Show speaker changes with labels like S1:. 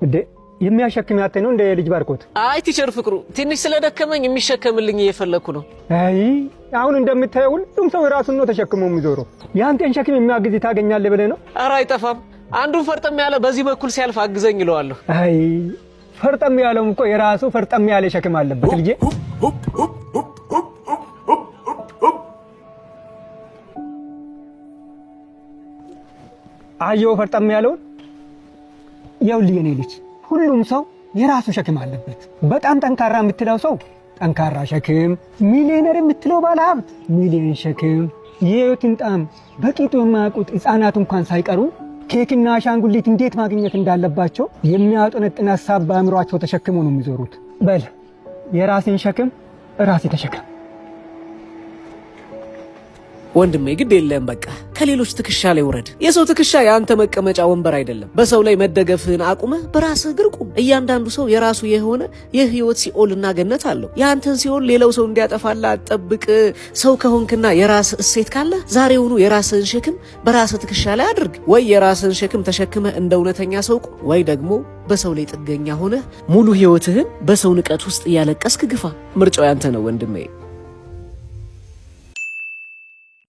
S1: እንዴ፣ የሚያሸክም ያተ ነው እንደ ልጅ ባርኮት?
S2: አይ teacher ፍቅሩ፣ ትንሽ ስለደከመኝ የሚሸከምልኝ እየፈለግኩ ነው።
S1: አይ፣ አሁን እንደምታየው ሁሉም ሰው የራሱን ነው ተሸክሞ የሚዞረው። የአንተን ሸክም የሚያግዝ ታገኛለህ ብለህ ነው?
S2: ኧረ አይጠፋም። አንዱን ፈርጠም ያለ በዚህ በኩል ሲያልፍ አግዘኝ ይለዋለሁ።
S1: አይ፣ ፈርጠም ያለውም እኮ የራሱ ፈርጠም ያለ ሸክም አለበት ልጄ። አየው ፈርጠም ያለውን። ይኸውልህ የኔ ልጅ፣ ሁሉም ሰው የራሱ ሸክም አለበት። በጣም ጠንካራ የምትለው ሰው ጠንካራ ሸክም፣ ሚሊዮነር የምትለው ባለ ሀብት ሚሊዮን ሸክም፣ የህይወትን ጣዕም በቅጡ የማያውቁት ሕፃናት እንኳን ሳይቀሩ ኬክና አሻንጉሊት እንዴት ማግኘት እንዳለባቸው የሚያጠነጥን ሀሳብ በአእምሯቸው ተሸክሞ ነው የሚዞሩት። በል የራስን ሸክም ራሴ ተሸከም።
S2: ወንድሜ፣ ግድ የለም፣ በቃ ከሌሎች ትከሻ ላይ ውረድ። የሰው ትከሻ የአንተ መቀመጫ ወንበር አይደለም። በሰው ላይ መደገፍህን አቁመህ በራስህ እግር ቁም። እያንዳንዱ ሰው የራሱ የሆነ የህይወት ሲኦልና ገነት አለው። የአንተን ሲኦል ሌላው ሰው እንዲያጠፋልህ አትጠብቅ። ሰው ከሆንክና የራስህ እሴት ካለ ዛሬውኑ የራስህን ሸክም በራስህ ትከሻ ላይ አድርግ። ወይ የራስህን ሸክም ተሸክመህ እንደ እውነተኛ ሰው ቁም፣ ወይ ደግሞ በሰው ላይ ጥገኛ ሆነህ ሙሉ ህይወትህን በሰው ንቀት ውስጥ እያለቀስክ ግፋ። ምርጫው ያንተ ነው ወንድሜ።